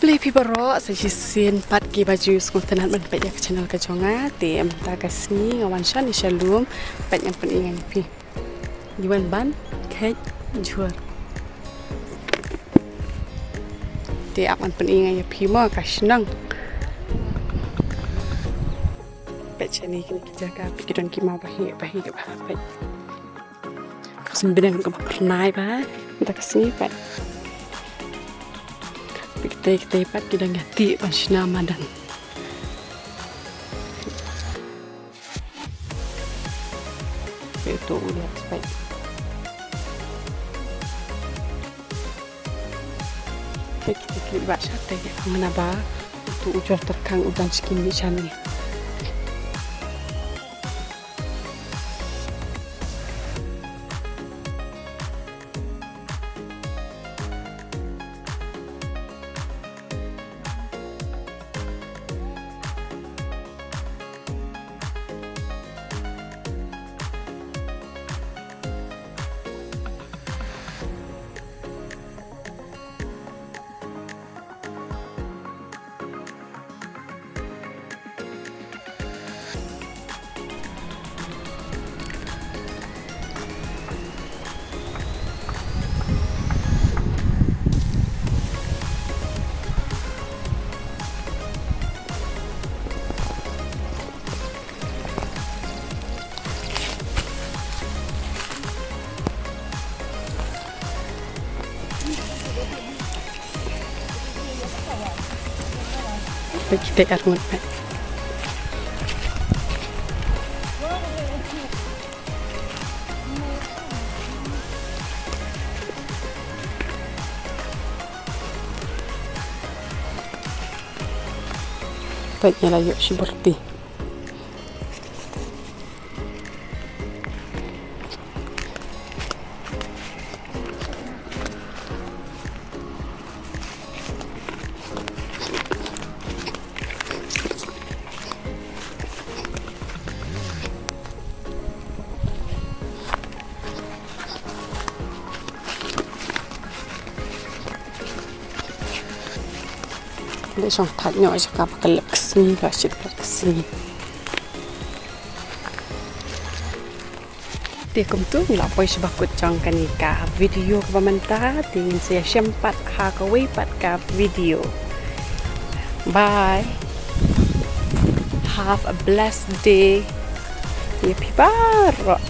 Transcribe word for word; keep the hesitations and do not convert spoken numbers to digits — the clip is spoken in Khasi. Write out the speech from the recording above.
Khublei phi baroh sa shisien pat kiba ju sngewtynnat ban peit ïa ka channel ka jong nga. Te mynta ka sngi nga wan shane sha lum, peit ngan pyni ïa phi. Ngi wan ban kheit jhur. Te ap ngan pyni ïa phi mo ka shnong. Peit shane kine ki jaka, peit ki don ki maw ba heh ba heh ba peit. Sngewbha kaba phyrnai ba mynta ka sngi pat. Peit kitei kitei pat ki dang ïa tih ban shna madan. Peit uto u ïa peit. Peit kitei kitei ba shatei ïa nga na ba uto u jor tyrkhang u dang skim ni shane. Peit kitei arngut peit. Peit ngi la ïoh shi byrti. Dei shong thait noh sha kaba ka lep ka sngi, ka shit ka sngi. Te kumtu ngi la poi sha ba kut jong kane ka video kaba mynta, te ngin sa ïashem pat ha kawei pat ka video. Bye. Have a blessed day. Ïa phi baroh.